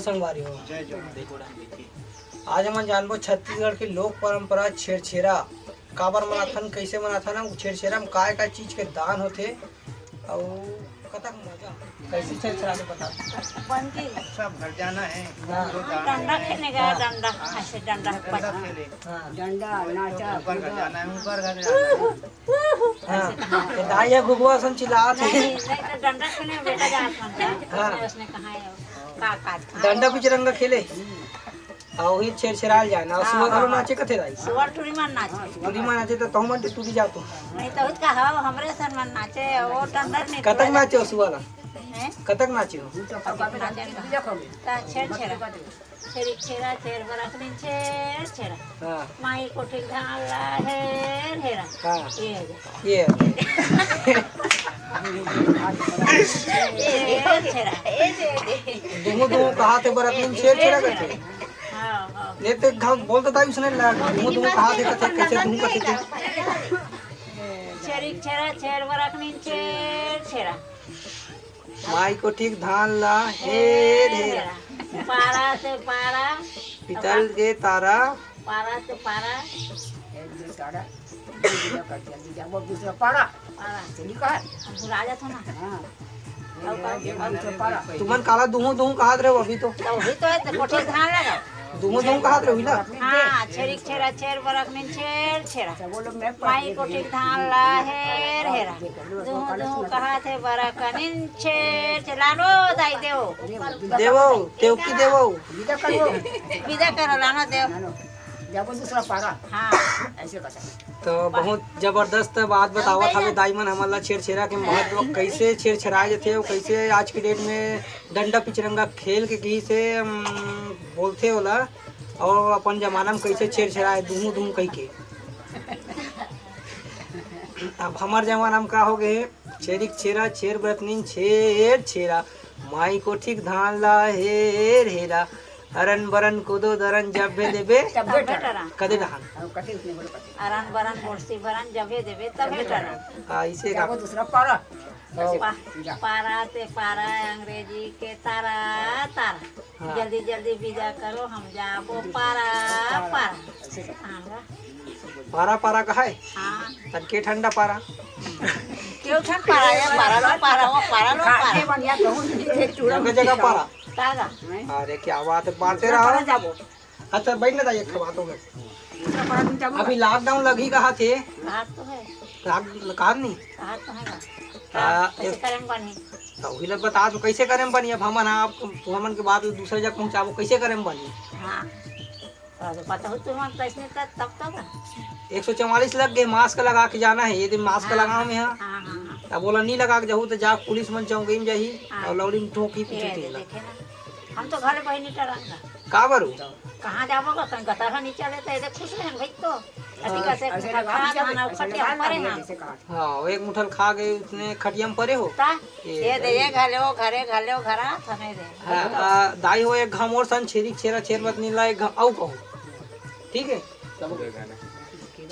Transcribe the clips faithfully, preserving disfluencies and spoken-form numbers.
संगवारी हो, आज हमन जानबो छत्तीसगढ़ के लोक परंपरा छेरछेरा काबर मनाथन, कइसे मनाथन, अउ छेरछेरा म काय-काय चीज के दान होथे, अउ कतक मजा, कइसे छेरछेरा के बता। बंदी। सब घर जाना है। हाँ। डंडा खेलने गया, हाँ। डंडा, ऐसे डंडा डंडा खेले। हाँ। डंडा, नाचा, ऊपर घर कूदा। जाना है, ऊपर घर जाना है। हाँ, तो दाई ह घुघुआ सन चिल्लात हे। नहीं, नहीं तो डंडा खेलने में बेटा जात मन का। हाँ। उसने कहा है, का, का, का। डंडा पिचरंगा खेले। अउ वही छेरछेराल जाना। अउ हाँ, सुअर घलो हाँ। नाचे कथे दाई। सुअर टूरी मन नाचे। टूरी मन नाचे तो तहु मन टूरी जातो। नहीं तो उसका हवा हमरे सन मन नाचे, वो डंडा नहीं कतक टूरा नाचे हो सुअर ला? हैं? कतक नाचे हो? कतक नाचे हो? ता छेरछेरा। छेरिक छेरा, छेर बरखनी, छेरछेरा। हाँ। माई कोठिक धान ला हेर हेरा। हाँ। ये हो गया। ये। छेरछेरा। दुहूँ दुहूँ कहाथे बरखनी, छेरछेरा कथे। हाँ, हाँ। ये तो घाव बोल तो ताई उसने ला, दुहूँ दुहूँ कहाथे कथे, कइसे दुहूँ कथे ते। छेरिक छेरा, छेर बरखनी, छेरछेरा। माई कोठिक धान ला हेर हेरा। पारा से पारा। पीतल के तारा। पारा से पारा। एक दो तारा। दूसरा कर दिया, दूसरा, वो दूसरा पारा। पारा। चली का है? अब भुला जात हो ना। हाँ। और का? ये दूसरा पारा। तुमन काला दुहूँ दुहूँ कहात रहे हो अभी तो। तो वही तो है, तो कोठिक धान लगा। दुहूँ दुहूँ कहात रहे हो ना? हाँ, छेरिक छेरा, छेर बरखनी, छेरछेरा। अच्छा, बोलो, मैं पढ़ माई लेती कोठिक हूँ। धान ला हेर हेरा। देखो, लो, दुहूँ कलश दुहूँ में कहाथे बरखनी, छेरछेरा। लानो दाई देवो। देवो, देवकी देवो। विदा करो। विदा करो, लानो देव। लानो। जाबो दूसरा पारा। हाँ। ऐसे कहता है। तो बहुत जबरदस्त बात बतावत हवे दाई मन हमन ला छेरछेरा के महत्व, कइसे छेरछेराए जथे अउ कइसे आज के डेट में डंडा पिचरंगा खेल के कही से, अम, बोलथे ओला, अउ अपन जमाना में कइसे छेरछेराए दुहूँ दुहूँ कहि के। अब हमर जमाना में का हो गए, छेरिक छेरा, छेर बरतनीन, छेरछेरा, माई कोठिक धान ला हेर हेरा, हरन बरन कोदो दरन जब भे देबे, तब भे टरा। कदे डहान। हाँ, कदे उसने बोलो कदे। अरन बरन बोरसी भरन जबे देबे तबे टरा। हाँ, इसे का जाबो दूसरा पारा। हाँ। पा-, पारा से पारा, अंग्रेजी के तारा, तारा। हाँ। जल्दी जल्दी विदा करो, हम जाबो पारा, पारा। हाँ, बा। पारा पारा कहाय? हाँ। तन के ठंडा पारा। क्यों ठंड पारा है? पारा लो, पारा वो, पारा लो, पारा। खाने बनिया कहूँ नहीं थे, चूड़ा जगह जगह पारा। तागा। अरे क्या बात है, बांटते रहो। पारा जाबो। अच्छा, बैठ ना, एक ठो बात हो गई। दूसरा पारा तुम जाबो। अभी लॉकडाउन लगही कहाथे। कहा तो है। लॉक-, कहा नहीं? कहा तो है ना। हाँ, कैसे एक करें बनी? तो वही लोग बता दो, कैसे करें बनी? अब हमन, आप, हमन के बाद दूसरे जगह पहुँचाबो, कैसे करें बनी? हाँ। तो पता हो तुम कैसे कर, तब तो का? एक सौ चवालीस लग गए, मास्क लगा के जाना है। ये दिन मास्क हाँ, लगाओ में, हाँ। हाँ, हाँ, हाँ। अब बोला, नहीं लगा के जाहू, तो जा पुलिस मन चौकी में जाही हाँ। और लौड़ी में ठोकी ये पीछे दे, तेला। देखे ना। हम तो घर बहिनी टरंगा। का बरू? कहाँ जाबो गा? तन गतरहा नीचे ले तो एदे खुश रहन भाई तो। अति हाँ। कैसे ऐसे खा लगा खा दिया, खाना ऐसे खटिया लगा परे दिया, हाँ। जैसे कहा। हाँ, वो एक मुठल खा गए, उसने खटिया में परे हो। ता? ये ये दे, ये भाई। घले हो, घरे घले हो, घरा थने दे। हाँ, आ, दाई हो एक घा मोर सन छेरी छेरा छेर बतनी ला एक घा आऊ कहू। ठीक है?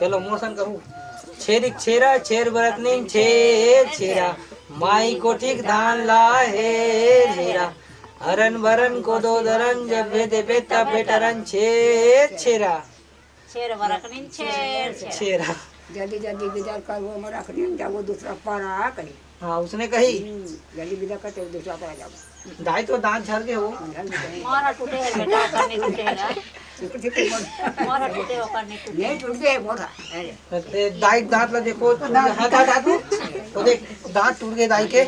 चलो मोर सन कहू। छेरी छेरा छेर बरतनी छेर छेरा। माई कोठिक धान ला हेर हेरा। हरन बरन कोदो दरन जब भे देबे तब भे टरन छेर छेरा। छेर बरकनिन छेर छेरा। छेरा। जल्दी जल्दी विदा करबो, हम रखनिन जाबो दूसरा पारा कही। हाँ, उसने कही। हम्म, जल्दी विदा करते दूसरा पारा जाबो। दाई तो दांत झर के हो। झर के हो। मोर टूटे है बेटा, ओकर नहीं टूटे है। टूटे, टूटे, मोर। मोर टूटे, ओकर नहीं टूटे। नहीं टूटे है मोर। अरे। ते दाई दांत ला देखो, टूट गया। हाँ, दांत, दांत, वो देख, दांत टूट गए दाई के।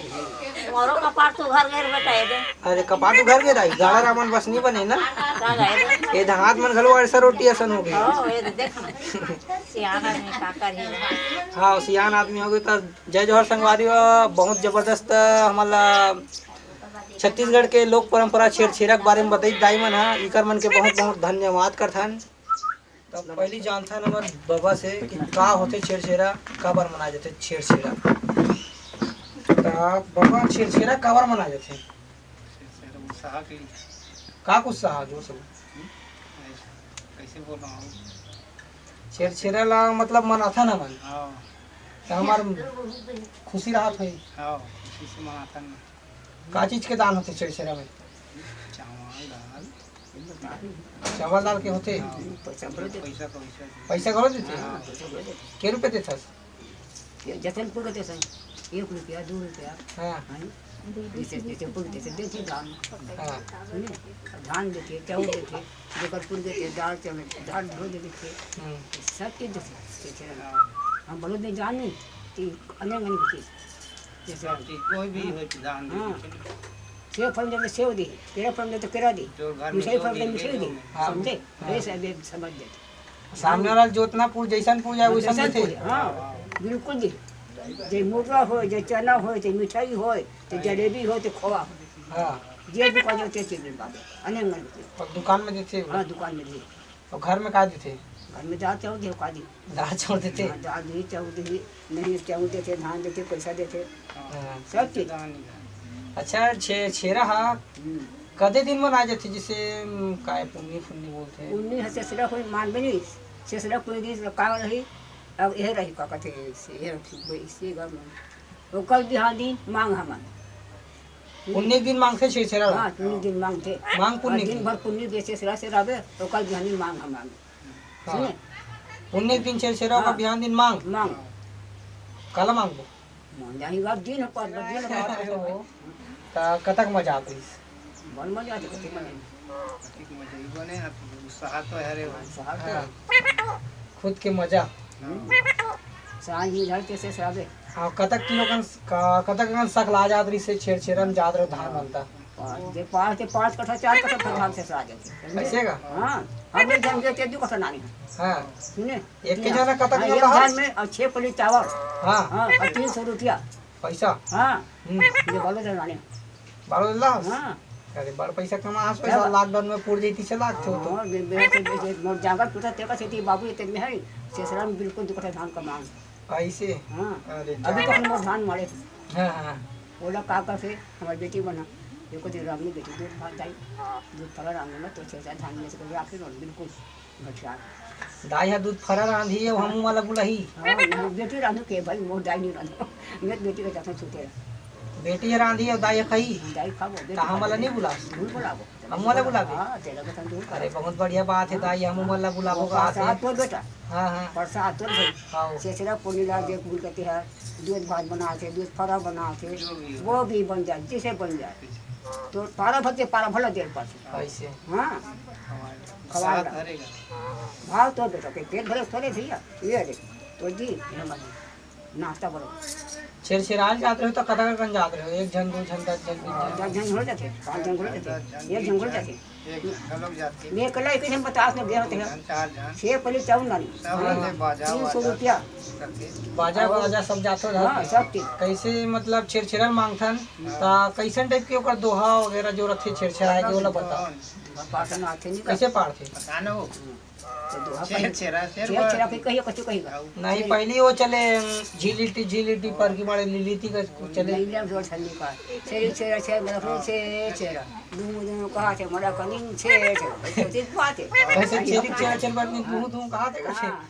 मोरो कपार तो घर गए बेटा, ये दे। अरे, कपार तो घर गए दाई, गाड़ा रामन बस नहीं बने ना। का गए दे? ये दांत मन घलो ऐसा रोटी असन हो गए। ओ, ये दे, देख ना। सियान आदमी का करही। हाँ, सियान आदमी हो गए तो जय जोहार संगवारी हो, बहुत जबरदस्त हमन ला छत्तीसगढ़ के लोक परंपरा छेरछेरा के बारे में बताई दाई मन हा, इकर मन के बहुत बहुत धन्यवाद करथन। तब पहली जानथन हमर बबा से कि का होथे छेरछेरा, काबर मनाए जाथे छेरछेरा। त बबा छेरछेरा काबर मनाए जाथे? छेरछेरा उत्साह के लिए। का कुछ सहा जोर से बोल। हम्म? कैसे बोल रहा हूँ? छेरछेरा ला मतलब मनाथन हमन। हाँ। त हमार खुशी राहत होही। हाँ, खुशी से मनाथन। का चीज के दान होथे छेरछेरा में? चावल, दाल, चावल दाल के होथे? पैसा घलो देथे। पैसा घलो देथे? हाँ, पैसा घलो देथे। के रुपया देथस? ये जतन पूरे देथे, एक रुपया, दो रुपया। हाँ। हाँ। जैसे, जैसे पूरे देथे, देथे दान। हाँ। सुने? धान देथे, चावल देथे, जेकर पूरे देथे, दाल, चावल, दाल घलो देथे। हम्म। सब चीज देथे, देथे। हम बलूत नहीं जान नहीं, कि अनेक, अनेक चीज। जैसे कोई भी हाँ। हो, दान दे हाँ। दे। सेव फल दे तो सेव दे, केरा फल दे तो केरा दे, मिठाई फल दे तो मिठाई दे, हाँ। समझे? हाँ। ये सब ये समझ जाते। सामने वाला जोतना पूर, जैसन पूर जाए, वैसन जैसन देथे। पूर, हाँ, बिल्कुल दे। जे मुरगा हो, जे चना हो, जे मिठाई हो, जे जलेबी हो, जे खोवा हो। हाँ। जे दुकान हो, ते चीज बाबे। अनेक मन के। और दुकान में देथे? हाँ, दुकान में दे। और घर में का देथे? घर में दाल चावल दे, का दे? दाल चावल देथे? हाँ, दाल दे, चावल दे, नहीं चावल देथे, धान देथे, पैसा देथे। हाँ। सब चीज। अच्छा, छे-, छेरा हा हम्म। कते दिन मन आ जाथे, जैसे, उम, काय पुन्नी फुन्नी बोलथे? पुन्नी ह सेसरा कोई मानबे नहीं, सेसरा कोई दिन का रही, अब यह रही, का कहते हैं, से, यह रही, से घर में। ओकर बिहान दिन मांग हमन। पुन्नी के दिन मांगथे छेरछेरा ला? हाँ, पुन्नी दिन मांगथे। मांग पुन्नी दिन दिन। भर पुन्नी बेचे सेरा से रहबे, ओकर बिहान दिन मांग हमन। हाँ। सुने? पुन्नी के दिन छेरछेरा, ओकर हाँ। बिहान दिन मांग। मांग। काला मांगबो? मांग जाही बात दिन ह, पर दिन ह। त कतक मजा आत रहिस? बड़ मजा आथे, कति मजा। कति मजा, ई बने, उत्साह तो है रे भाई। उत्साह तो हाँ। है। खुद के मजा। हम्म। सांझ में घर के से साबे। हाँ, कतक किलो कन, क-, कतक कन सकला जात रहिस हे, छेरछेरा म जात रहो धान मन त? पाँच, जे पाँच के पाँच कट्ठा, चार कट्ठा धान से सा जाथे। समझे? ऐसे का? हाँ, हम एक जन के दू कट्ठा नानी है। हाँ। सुने? एक के जना कतक हाँ, में एक रहा? धान में और छह पली चावल। हाँ। हाँ, और तीन सौ रुपया। पैसा? हाँ। हम्म। ये बालो दे नानी। बालो दे ला? हाँ। अरे, बड़ पैसा कमा, आज पैसा तब lockdown में पूर जैती से लागथे तो। हाँ, बे-, बे-, बे-, बे-, मोर जांगर टूटा, तेकर सेती बाबू, ये तेरे में है, सेसरा में बिल्कुल दू कट्ठा धान कमांग। ऐसे? हाँ। अरे, अभी जा। तक मोर धान मारे। हाँ, हाँ। ओला का करथे, हमर बेटी बना। एको दिन रांधनी बेटी दूध भात दाई, दूध फरा रांधे में तो छेरछेरा धान में से कोई आखिर और बिल्कुल घटिया। दाई हा दूध फरा रांधही, अउ हमू मन ला बुलाही। हाँ, नहीं, बेटी रांधू के भाई, मोर दाई नहीं रांधू। मैं बेटी के जाता छूटे। बेटी हा रांधही अउ दाई हा खाही। दाई खाबो, बेटी त हमन ला खाबो। नहीं बुला। नहीं बुलाबो। हमू मन ला बुलाबे। हाँ, तेरा बेटा दूर अरे, बहुत बढ़िया बात है, हाँ। दाई, हमू मन ला बुलाबो वो कहा से। प्रसाद तो बेटा। हाँ, हाँ। प्रसाद तो भाई। हाँ। सेसरा पुन्नी ला जे कुल कहते हैं, दूध भात बनाथे, दूध फरा बनाथे, जो भी हो। वो भी बन जाए, जिसे बन जाए। तो पारा भर के पारा भला देर पाथे। ऐसे। हाँ। खवाल ला। भाव तो बेटा के पेट भरे थोड़े भैया, ये रे, तो जी, ये मत। नाश्ता बरोबर। छेरछेरा जात रहे तो कतका कन जात रहे? एक झन, दू झन, दस झन, बीस झन? दस झन हो जाथे, पाँच झन हो जाथे, एक झन हो जाथे। एक झन घलोक जाथे। मैं अकेला एक झन बतास में गया होते हैं। दू झन, चार झन। छह पली चाउर लानी। सब हाँ, रहते बाजा, तीन सौ रुपया। करके। बाजा, और बाजा सब जात हो हाँ, सब चीज। कैसे मतलब छेरछेरा मांगथन? हाँ। ता कैसन type के ओकर दोहा वगैरह जो रथे छेरछेरा के, ओला बताओ। पाटन आथे नहीं कैसे पाड़थे? पता न हो। हम्म। तो दोहा छेर कही, छेरा, छेर छेर बा। छेरा कही, कहिए, कछु कही का? नहीं, छेर। पहली वो चले, अम, झीलिटी, झीलिटी पर की मारे लिलिटी का वो चले। नहीं, नहीं, जोर छलनी का। छेर, छेरा, छेर, मतलब, हाँ। छेर, छेरा। दूँ, दूँ, कहा थे, मरा कनिन, छेर, छेर। वैसे चीज बात है। वैसे छेर, छेरा, छेर, पर नहीं, दूँ, दूँ, कहा थे, हाँ, कछु? हाँ।